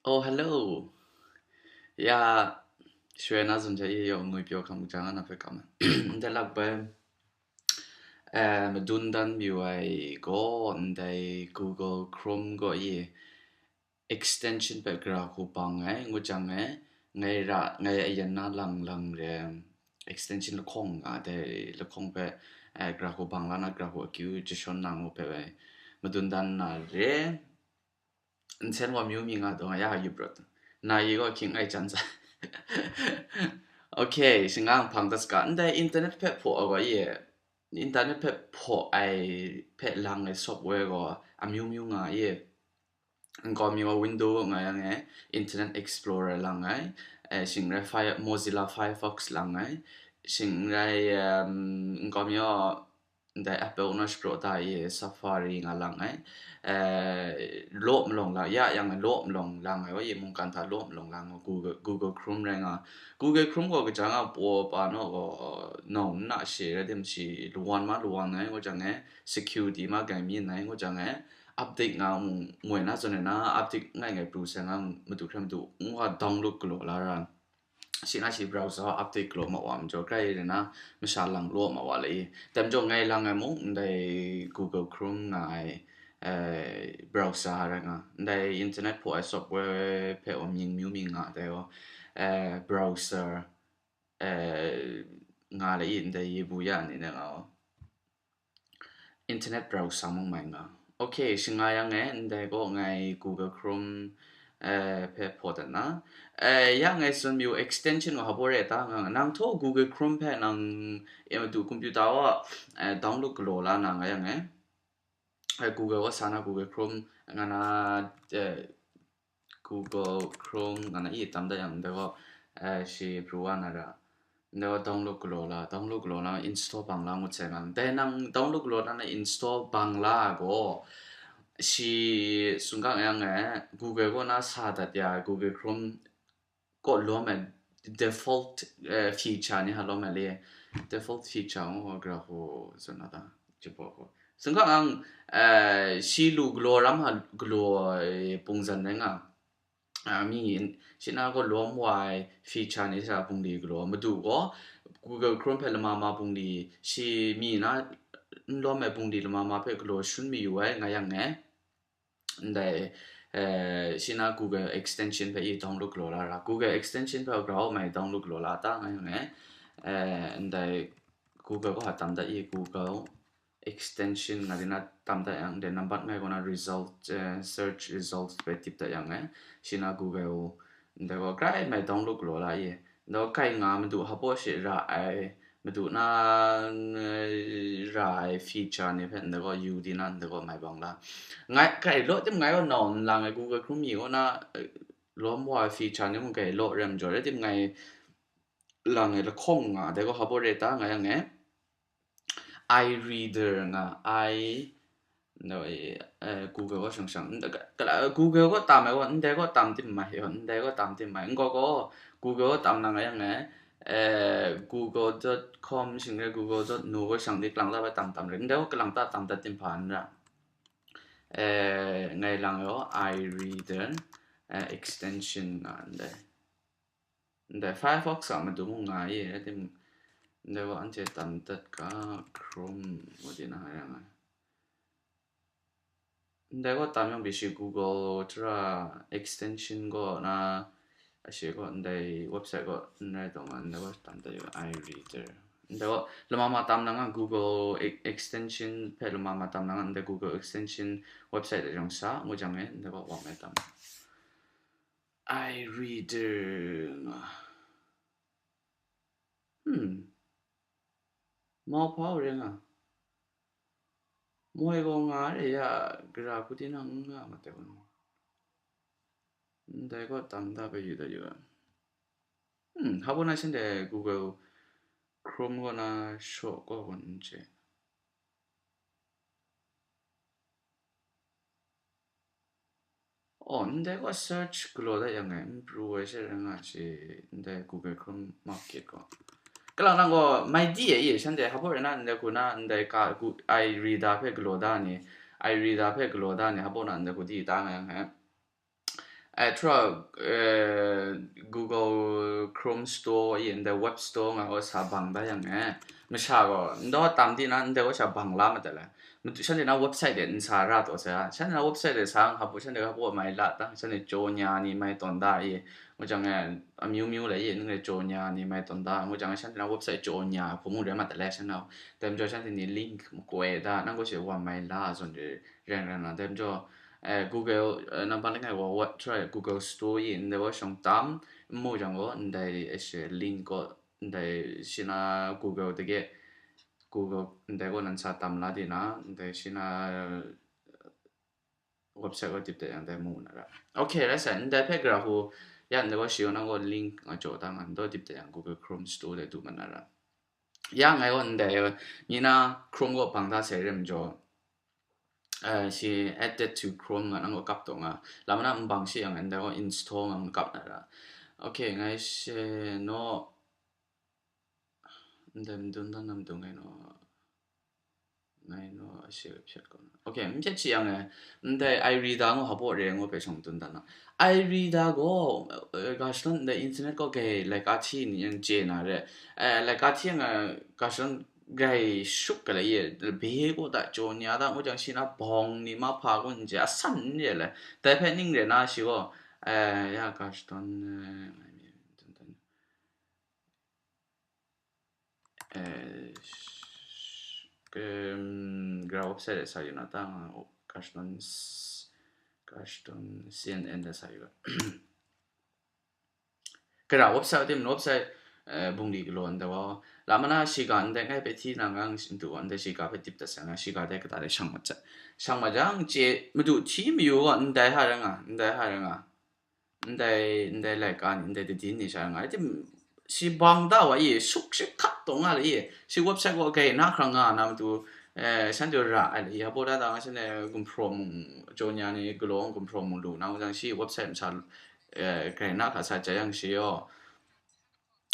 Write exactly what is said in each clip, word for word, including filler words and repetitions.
Oh, hello. Ya, shwe na zun ja ye yo ngui pyo kam jang na pe kam. Nda lak bai, eh, madun dan mi wai go, ndai Google Chrome go ye extension pe gra ku bang ai, ngu jang ai, ngai ra, ngai ayan na lang lang re, extension lakhong nga dai lakhong pe, eh, gra ku bang la na gra ku akyu jashon na ngu pe wai, madun dan na re, nsen wa myu mi nga dong ya yup rot. Na yi gaw hkying ai chan sa. Okay, shingang hpang das ka. Ndai internet pe pho a wa ye. Internet pe pho ai pe lang ai software gaw amyu myu nga ye. Nkau mi wa Window nga yang e, Internet Explorer lang ai, eh, shing rai Fire, Mozilla Firefox lang ai, shing rai, um, nkau mi wa ndai Apple na shapro ta i Safari nga lang ai, eh, law malawng la, ya yang law malawng lang ai, wa yi mungkan hta law malawng lang ai, Google, Google Chrome rai nga. Google Chrome gaw kaja nga paw pa naw gaw, nawng nna she rai tim shi, lawan ma lawan ai, ngu jang e, security ma gai mi nai, ngu jang e, update nga mung moi na zawn e na, update ngai ngai pru sai nga madu hkra madu, nwa download galaw la ra. Shi na shi browser update galaw ma wa majaw, grai re na, masha lang law ma wa le i. Tem jaw ngai lang ai mung, ndai Google Chrome nga ai, eh, browser rai nga. Ndai internet pho ai software pe wa mying myu mying nga dai wa, eh, browser, eh, nga le i, ndai yi bu ya ni na nga wa. Internet browser mung mai nga. Okay, shinga yang e, ndai gaw ngai Google Chrome, eh, pe pho dat na. Eh, ya ngai sun myu extension wa habo re ta nga, nang tho Google Chrome pe nang, eh, madu computer wa, eh, download galaw la na nga yang e. Eh, Google wa sa na Google Chrome nga na, eh, Google Chrome nga na i tam da yang, ndai gaw, eh, shi pru wa na ra. Ndai gaw download galaw la, download galaw na install bang la ngut sai nga. Dai nang download galaw na na install bang la gaw, shi sungkang yang, eh, Google gaw na sa dat ya, Google Chrome gaw lawm ai default, eh, feature ni ha lawm ai le, default feature ngu wa gra hku zun na ta, jibaw hku. Sungkang ang, eh, shi lu galaw ram ha galaw ai pungzan rai nga. Ah, mi, shi na gaw lawm wa ai feature ni sa bungli galaw, madu gaw Google Chrome hpe lama ma bungli, shi mi na n lawm ai bungli lama ma hpe galaw shun mayu ai nga yang e. Ndai, eh, shi na Google extension hpe i download galaw la ra. Google extension hpe grau mai download galaw la ta nga yang e. Eh, ndai Google gaw ha tam da i Google extension nga di na tam da yang, de nambat ngai gaw na result, eh, search results hpe tip da yang e. Shi na Google ndai gaw grai mai download galaw la i. Ndai gaw kai nga madu hpaw shi ra ai, madu na, eh, ra ai feature ni hpe ndai gaw yu di na ndai gaw mai bang la. Ngai, kai law tim ngai gaw nau n lang ai Google Chrome mi gaw na, eh, lawm wa ai feature ni mung kai law rem jaw rai tim ngai lang ai lahkawng nga, dai gaw hpaw re ta nga yang e. iReader nga, i, ndai, eh, Google gaw shang shang, nda-, ka-, kala, Google gaw tam ai gaw, ndai gaw tam tim mai, ndai gaw tam tim mai, n gaw gaw, Google gaw tam nang yang e, eh, google dot com shing rai, google dot no gaw shang di kalang ta bai tam tam rai, ndai gaw kalang ta tam dat tim hpa n ra. Eh, ngai lang gaw, iReader, eh, extension nga ndai. Ndai Firefox a matu mung nga i, rai timung, ndai gaw anhte tam dat ga Chrome ngu di na nga yang ai. Ndai gaw tam yang byi shi Google tara extension gaw na, a shi gaw ndai website gaw n rai taw nga, ndai gaw tam dat yu iReader. Ndai gaw lama ma tam na nga Google e-, extension hpe lama ma tam na nga, ndai Google extension website de jang sa, ngu jang e, ndai gaw wang e tam. iReader nga. Hmm. Mau hpa u re nga. Moi gaw nga re ya, gara hku tinang n nga ma te kun. Ndai gaw tam da bai yu da yu ai. Hmm, hpa na shin de Google Chrome gaw na shaw gaw kun n chye. Oh, ndai gaw search galaw dat yang e, n pru ai she rai nga shi, ndai Google Chrome Market gaw. Kalang nang gaw mai di e, i, shanhte hpa rai na, ndai hku na, ndai ka, gu-, iReader hpe galaw da ni, iReader hpe galaw da ni, hpa na, ndai hku di da nga yang e. Eh, tura, eh, Google Chrome Store i ndai Web Store nga gaw sa bang da yang e, masha gaw, ndaw tam di na, ndai gaw sha bang la ma ta le. Madu, shanhte na website de n sa ra taw sa, shanhte na website de sa nga hpu, shanhte hpu mai la ta, shanhte jaw nya ni mai tawn da i, ngu jang e, amyu myu le i, nang le jaw nya ni mai tawn da, ngu jang e, shanhte na website jaw nya hpu mu re ma ta le, shanhte na, dai majaw shanhte ni link makoi da, nang gaw she wa mai la zawn de, reng reng na, dai majaw, eh, Google, eh, nambat langai wa, wa, try Google Store i, ndai wa shawng tam, n mu jang gaw, ndai, eh, she link gaw, ndai shi na Google de ge, Google, ndai gaw nan sa tam la di na, ndai shi na, eh, website gaw dip de yang dai mu na ra. Okay, rai sa, ndai hpe gara hku, ya, ndai gaw shi gaw nang gaw link nga jaw da nga, ndaw dip de yang Google Chrome Store de du ma na ra. Ya, ngai gaw ndai, mi na Chrome gaw bang da sai rem jaw, eh, shi added to Chrome nga nang gaw kap taw nga. Lam na nbang shi yang ndai gaw install nga kap na ra. Okay, ngai she no, ndai mdun dan nam dung ngai no. Ngai no, a she phyat kaw na. Okay, n phyat shi yang e, ndai iReader ngu hpa re ngu hpe shawng dun dan na. iReader gaw, eh, ga shadawn ndai internet kaw gai laika hti ni yang chye na re. Eh, laika hti yang, eh, ga shadawn gai shup ga lai ye, be kaw da, jaw nya da, ngu jang shi na bawng ni mahpa gaw n chye, asan n re le. Dai hpe ning re na shi gaw, eh, ya ga shadawn, eh, ngai mi dun dan. Eh, sh-, em, gara website de sa yu na ta nga, o, ga shadawn s-, ga shadawn C N N de sa yu ga. Gara website tim, website, eh, bungli galaw ndai wa, la ma na shiga ndai ngai hpe hti na nga, n du wa, ndai shiga hpe dip dat sai nga, shiga dai kata dai shang mat sai. Shang mat jang, chye, madu hti mayu wa, ndai ha ra nga, ndai ha ra nga. Ndai, ndai laika ni, ndai dadin ni sha nga, tim, shi bang da wa i, suk shi hkap taw nga le i, shi website gaw gai na hkrang nga na matu, eh, shanhte ra ai le i, hpa da da nga shanhte gumhpraw mung, jaw nya ni galaw gumhpraw mung lu na, ngu jang shi website masha, eh, gai na hkra sa jai yang shi yaw,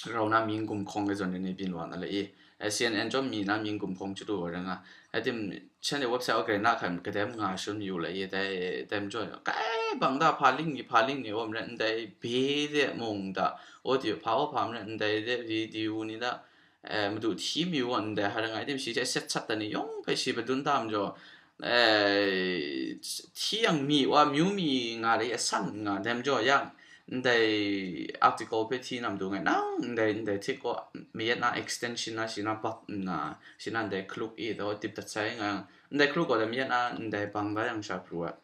rau na mying gumhkawng ai zawn ni byin wa na le i, eh, C N N chyawm mi na mying gumhkawng chyu du wa rai nga. Ai tim, shanhte website gaw gai na hkra kadem nga shun yu le i, dai, dai majaw, kai bang da hpa ling ni, hpa ling ni wa marai, ndai be de mung da, audio hpa wa hpa marai, ndai de video ni da, eh, madu hti mayu wa ndai ha rai nga, ai tim shi hte set sat da ni yawng hpe shi padun da majaw, eh, hti yang mi wa myu mi nga le i, asan nga, dai majaw yang, ndai article hpe hti nam du ngai nang, ndai, ndai hte gaw mayat na extension na shi na bap nna, shi na ndai hkaluk i daw dip dat sai nga, ndai hkaluk gaw dai mayat na ndai bang da yang sha pru ai.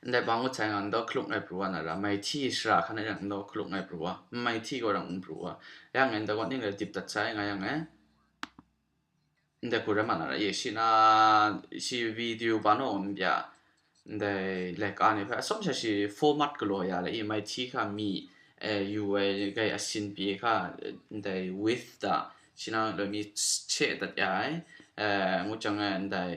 Ndai bang ngut sai nga, ndaw hkaluk ngai pru wa na ra, mai hti shara hkan e yang ndaw hkaluk ngai pru wa, mai hti gaw rang n pru wa. Yang ngai ndai gaw ning rai dip dat sai nga yang e. Ndai hku rai ma na ra, ye shi na, shi video ba naw n bya, ndai laika ni hpe atsawm sha shi format galaw ya la i, mai hti hka mi, eh, yu ai gai asin pyi hka, ndai width da, shi na loi mi che dat ya ai, eh, ngu jang ai ndai,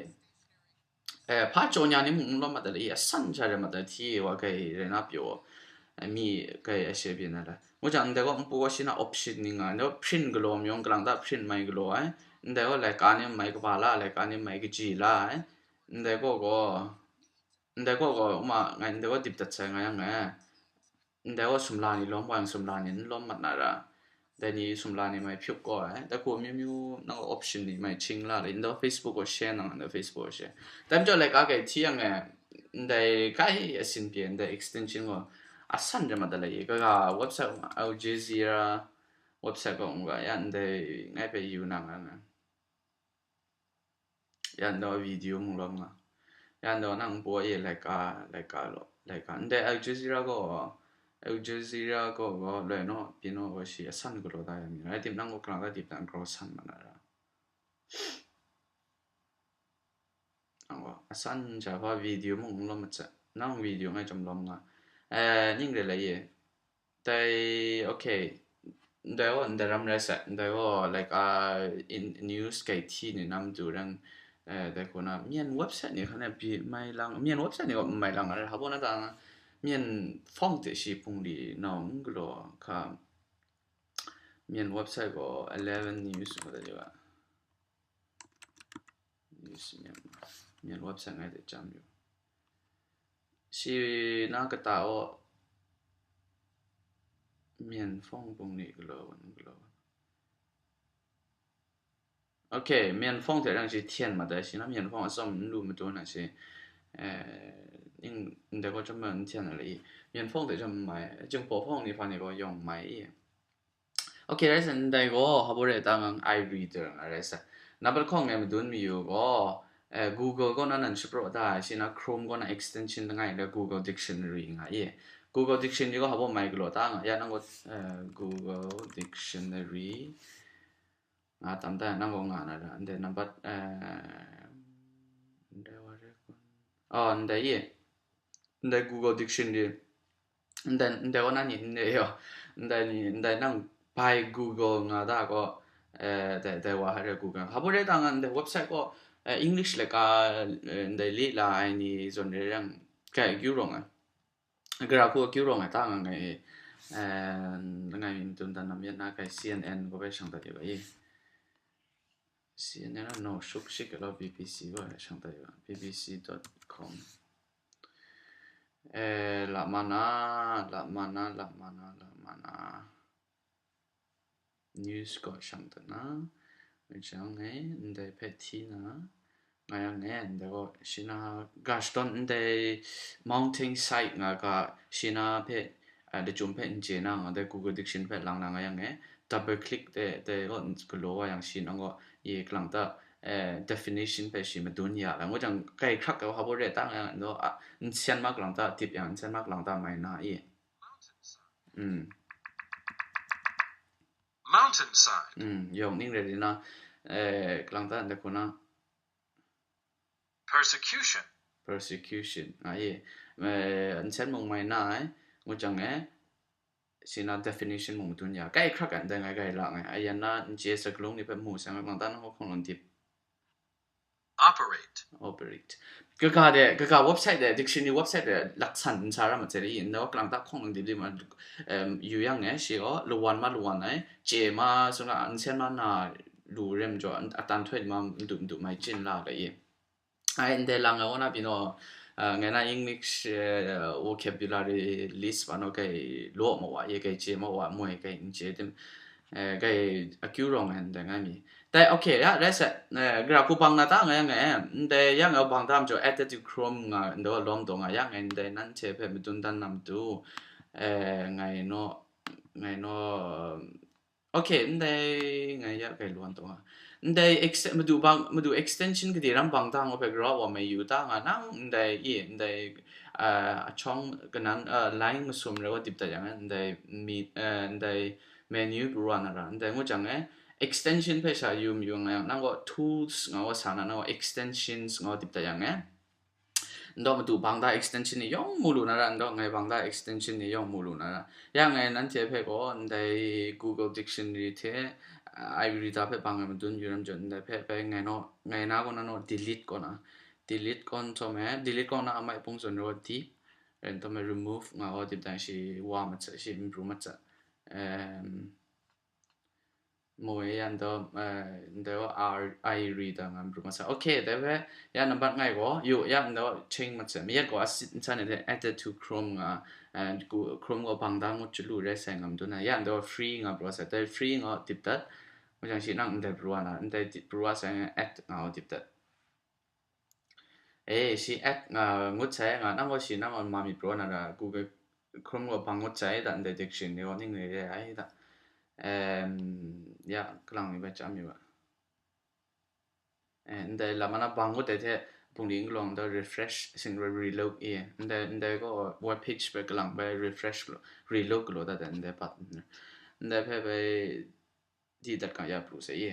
eh, hpa jaw nya ni mung n lawm mat ai le i, asan sha rai mat ai hti wa gai rai na pyaw, eh, mi gai a she byin ai la. Ngu jang, ndai gaw npu gaw shi na option ni nga, ndai gaw print galaw myawng, kalang ta print mai galaw ai, ndai gaw laika ni mai kaba la, laika ni mai kaji la ai, ndai gaw gaw, ndai gaw gaw, uma, ngai ndai gaw dip dat sai nga yang e, ndai gaw sumla ni lawm wa yang sumla ni n lawm mat na ra, dai ni sumla ni mai hpyup gaw ai, dai hku amyu myu nang gaw option ni mai ching la le, ndai gaw Facebook gaw share nang, ndai Facebook gaw share. Dai majaw laika gai hti yang e, ndai kai asin pyi, ndai extension gaw asan rai mat ai le i, kaga website, Al Jazeera website gaw n ga ya, ndai ngai hpe yu na nga nga. Ya ndaw video mung lawm nga. Ya ndaw nang poi e laika, laika law, laika. Ndai Al Jazeera gaw, Al Jazeera gaw, gaw loi naw, pyi naw gaw shi asan galaw da ya mi rai tim, nang gaw kalang ta dip dan grau san ma na ra. Nang gaw asan sha hpa video mung n lawm mat sai. Nang video ngai chyawm lawm nga. Eh, ning re lai ye. Dai, okay. Ndai gaw, ndai ram rai sai. Ndai gaw, like, uh, in news kai hti ni nam du rang, eh, dai hku na, Myen website ni hkan e pyi mai lang, Myen website ni gaw n mai lang, a rai, hpa na ta, Myen fawng hte shi hpung li nawng galaw hka, Myen website gaw eleven news ngu dat yu ga. News Myanmar. Myen website ngai de jam yu. Shi na kata o, Myen hpawng bungli galaw wan, galaw wan. Okay, Myen hpawng hte rang shi hten mat ai shi na, Myen hpawng atsawm n lu matu na shi, eh, ning, ndai gaw chyam n hten ai le i. Myen hpawng hte chyam mai, Jinghpaw hpawng ni hpa ni gaw yawng mai i. Okay, rai sa, ndai gaw hpa baw re ta ngang iReader nga rai sa. Nang pat hkawng ngai madun mayu gaw, eh, Google kaw na nan shapraw ta ai, shi na Chrome kaw na extension langai le Google Dictionary nga i. Google Dictionary gaw hpa baw mai galaw ta nga, ya nang gaw, eh, Google Dictionary nga tam ta, nang gaw nga na ra, ndai nang pat, eh, ndai wa re kun. Oh, ndai i. Ndai Google Dictionary. Ndai, ndai wa na ni, ndai yo. Ndai ni, ndai nang by Google nga da gaw, eh, dai, dai wa hai re Google. Hpa baw re ta nga ndai website gaw, eh, English laika, eh, ndai li la ai ni zawn re rang, kai akyu rawng ai. Gara hku akyu rawng ai ta nga ngai, eh, langai mi madun dan lam yet na kai C N N gaw bai shang dat yu ga i. C N N no shuk shik lo B B C gaw shang dat yu ga, B B C dot com. Eh, la ma na, la ma na, la ma na, la ma na. News gaw shang dat na, jang e, ndai hpe hti na, nga yang e, ndai gaw shi na, gosh, don ndai mountain side nga ga, shi na hpe, ah, lachyum hpe n chye na, nga dai Google Dictionary hpe lang na nga yang e, double click de, de gaw galaw wa yang shi nang gaw, i kalang ta, eh, definition hpe shi madun ya la. Ngu jang, kai hkrak ai hpa baw re ta nga yang, n daw, ah, n sian ma kalang ta, tip yang, n sian ma kalang ta mai na i. Mm. Mountainside. Mm, yawng ning rai di na, eh, kalang ta ndai hku na. Persecution. Persecution. Nga i, eh, nsen mung mai na ai, ngu jang e, shi na definition mung madun ya. Kai hkrak ai ndai ngai kai la ngai. A yan na n chye sakalung ni hpe mu sai ngai, kalang ta nang hkawng lang dip. Operate. Operate. Kaga de, kaga website de, dictionary website de, laksan n sa ra ma, chye de, i, ndai kalang ta hkawng lang dip dip ma, em, yu yang e, shi gaw, lawan ma lawan ai, chye ma, sung a, nsen ma na, lu rem jaw, a tan htoi ma, madu madu mai chin la ga i. Ai, ndai lang ai, wana byin o, ah, ngai na English, eh, vocabulary list ba no, kai law ma wa ye, kai chye ma wa, moi kai n chye tim, eh, kai akyu rawng ai ndai ngai mi. Dai, okay, ya, rai sa, eh, gara hku bang na ta ngai ngai, ndai yang bang dam jaw, added to Chrome nga, ndo lawm dawng nga, ya ngai ndai nanhte hpe madun dan na matu, eh, ngai no, ngai no, okay, ndai ngai ya kai luan taw nga. Ndai ex-, madu bang, madu extension kade ram bang ta nga hpe grau wa mai yu ta nga nang, ndai i, ndai, ah, achawng kanan, ah, line masum rai wa dip dat yang, ndai mi, eh, ndai menu pru wa na ra, ndai ngu jang e, extension hpe sha yu mayu nga yang, nang gaw tools nga wa sa na, nang gaw extensions nga wa dip dat yang e. Ndaw madu bang da extension ni yawng mu lu na ra, ndaw ngai bang da extension ni yawng mu lu na ra. Ya ngai nanhte hpe gaw, ndai Google Dictionary hte, ah, iReader hpe bang ai madun yu ram jaw, ndai hpe bai ngai naw, ngai na gaw na naw delete kaw na. Delete kaw nhtawm e, delete kaw na amai pung zawn rawt di, rai nhtawm e remove nga gaw dip dang shi wa mat sa, shi n pru mat sa. Em, Moi yan daw, eh, ndai gaw R, iReader nga n pru mat sa. Okay, dai hpe, ya nambat ngai gaw, yu, ya ndai gaw cheng mat sa. Mi yet gaw asit nsan e added to Chrome nga, eh, ku, Chrome gaw bang da ngut chyalu rai sai nga madun na. Ya ndai gaw free nga pru wa sa. Dai free nga dip dat. Ngu jang shi nang ndai pru wa na, ndai di-, pru wa sai nga add nga gaw dip dat. E, shi add nga ngut sai nga, nang gaw shi nang gaw ma myit pru na ra, Google Chrome gaw bang ngut sai, dan ndai dictionary gaw ning re re ai da. Em, ya, kalang mi bai chyam yu ga. E, ndai lam ana bang ngut ai hte, bungli n galawng da refresh, sing re-, reload e. Ndai, ndai gaw web page bai kalang bai refresh galaw, reload galaw dat ai, ndai pat. Ndai hpe bai, di dat ga ya pru sai i.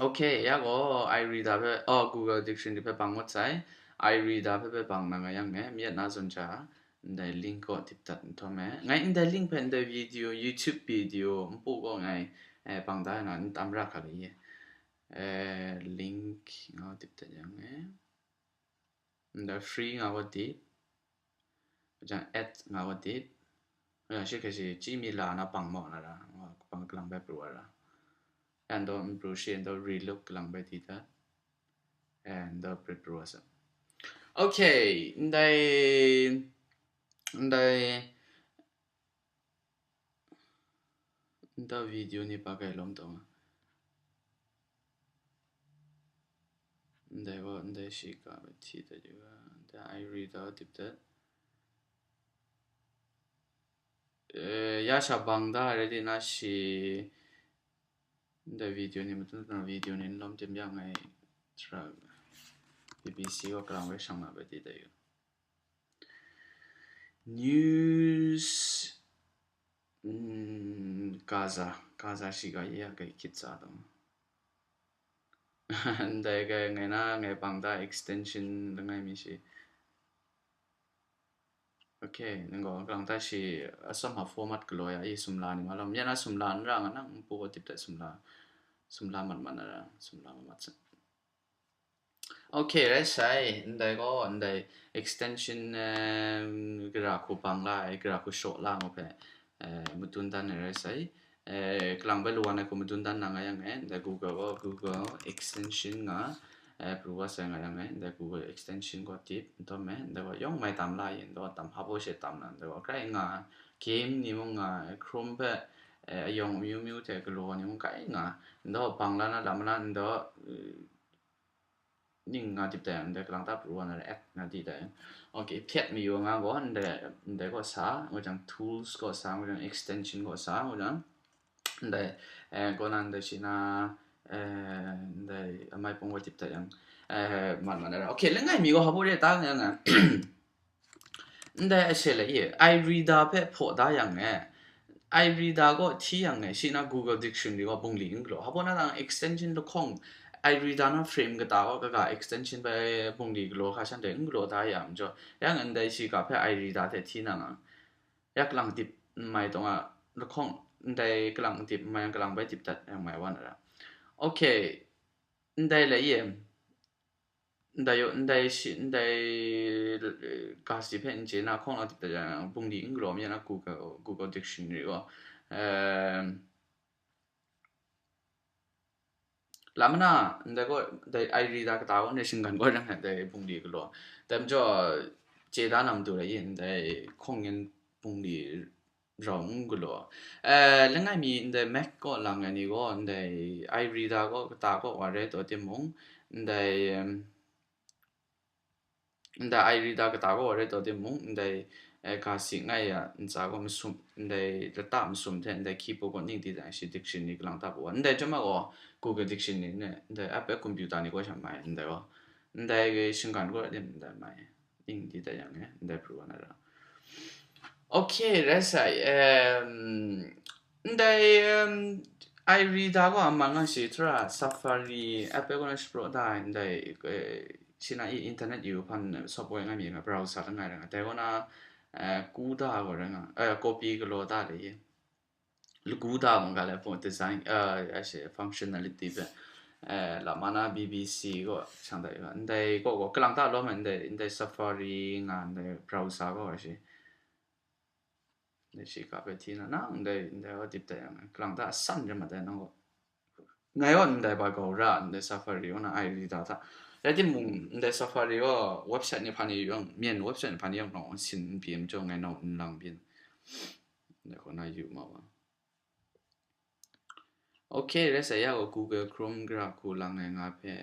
Okay, ya gaw, iReader hpe, oh, Google Dictionary hpe bang ngut sai, iReader hpe, hpe bang na nga yang e, mi yet na zawn ja, ndai link gaw dip dat nhtawm e. Ngai ndai link hpe ndai video, YouTube video, npu gaw ngai, eh, bang da na, n tam ra hkra ga i. Eh, link nga dip dat yang e. Ndai free nga wa dip. Jang add nga wa dip. Jang shi hkrai shi chyi mi la na bang maw na ra, nga bang kalang bai pru wa ra. Yan daw n pru shi, yan daw reload kalang bai di dat. Yan daw pru pru wa sa. Okay, ndai, ndai, Nta video ni pa kai lawm taw nga. Ndai gaw, ndai shi ka hti dat yu ga, ndai iReader dip dat. Eh, ya sha bang da, ready na shi, ndai video ni matun na video ni n lawm tim ya ngai, tra, B B C gaw kalang bai shang na bai di dat yu. News, mm, Gaza, Gaza shiga ye a kai khit tsa dawng. Ndai kai ngai na ngai bang da extension langai mi shi. Okay, nang gaw kalang ta shi asam ha format galaw ya i sumla ni ma lam. Ya na sumla n ra nga nang npu gaw tip dat sumla, sumla mat mat na ra, sumla mat mat sa. Okay, rai sai, ndai gaw, ndai extension, em, gara hku bang la ai, gara hku shaw la ngu hpe, eh, matun dan ai rai sai. Eh, kalang bai lu wan ai hku matun dan na nga yang e, ndai Google gaw, Google extension nga, eh, pru wa sai nga yang e, ndai Google extension gaw tip, n tawm e, ndai gaw yawng mai tam la yin, ndaw tam hpa baw she tam na, ndai gaw grai nga, game ni mung nga, Chrome hpe, eh, ayawng amyu myu hte galaw ni mung grai nga, ndaw bang la na lam na, ndaw, eh, ning nga dip dai, ndai kalang ta pru wa na re, app nga di dai. Okay, hpyet mayu nga gaw, ndai, ndai gaw sa, ngu jang tools gaw sa, ngu jang extension gaw sa, ngu jang, ndai, eh, gaw na ndai shi na, eh, ndai amai pung gaw dip dai yang, eh, man man na ra. Okay, langai mi gaw hpa baw re ta nga nga. Ndai a she le ye, iReader hpe hpaw da yang e, iReader gaw hti yang e, shi na Google Dictionary gaw bungli n galaw. Hpa baw na dang extension lahkawng, iReader na frame kata gaw kaga extension bai bungli galaw hka shan dai n galaw da ya majaw, yang ndai shi ga hpe iReader hte hti na nga. Ya kalang dip n mai taw nga, lahkawng, ndai kalang dip n mai yang kalang bai dip dat yang mai wa na ra. Okay, ndai le ye, ndai yaw, ndai shi, ndai, eh, ga si hpe n chye na hkawng na dip dat yang, bungli n galaw mi na Google, Google Dictionary gaw, ehm, lam na, ndai gaw, ndai iReader kata gaw, ndai shinggan gaw, ndai bungli galaw. Dai majaw, chye da na matu rai i, ndai hkawng yan bungli rau n galaw. Eh, langai mi ndai Mac kaw lang ai ni gaw, ndai iReader gaw kata kaw wa rai taw timung, ndai, em, ndai iReader kata kaw wa rai taw timung, ndai, eh, ga si ngai ya ntsa gaw masum, ndai lata masum hte ndai keyboard gaw ning di dang shi dictionary kalang ta pru wa. Ndai chyawm a gaw Google Dictionary ne, ndai app e computer ni kaw sha mai, ndai gaw. Ndai shinggan gaw dim ndai mai. Ning di dai yang e, ndai pru wa na ra. Okay, rai sai, em, ndai, em, iReader gaw a man nga shi, tura Safari app e gaw na shapraw da ai, ndai, eh, shi na i internet yu hpan software nga mi nga browser langai ra nga. Dai gaw na, eh, ku da gaw ra nga, eh, copy galaw da le ye. Lagu da mung ga le pung design, eh, a she functionality hpe, eh, lam na B B C gaw shang dai ga, ndai gaw gaw kalang ta lawm ai, ndai, ndai Safari nga, ndai browser gaw a she. Ndai shi ka hpe hti na, nang ndai, ndai gaw dip dai yang, kalang ta san rai mat ai nang gaw. Ngai gaw ndai ba gau ra, ndai Safari gaw na iReader hta. Rai timung, ndai Safari gaw website ni hpa ni yawng, myen website ni hpa ni yawng nawng sin n pyi majaw ngai nawng n lang byin. Ndai gaw na yu ma wa. Okay, rai sai ya gaw Google Chrome gara hku lang ai nga hpe,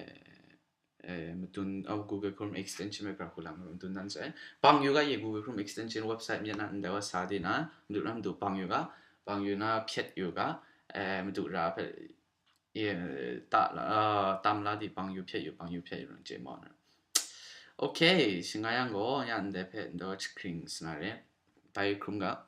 eh, matun, oh, Google Chrome extension hpe gara hku lang ai matun dan sai. Bang yu ga ye Google Chrome extension website myen na ndai wa sa di na, madu na madu bang yu ga, bang yu na hpyet yu ga, eh, madu ra hpe, eh, ta la, ah, tam la di bang yu hpyet yu, bang yu hpyet yu nang chye mau na. Okay, shi nga yang gaw, ya ndai hpe ndaw jahkring sa na re. Bai hkrum ga.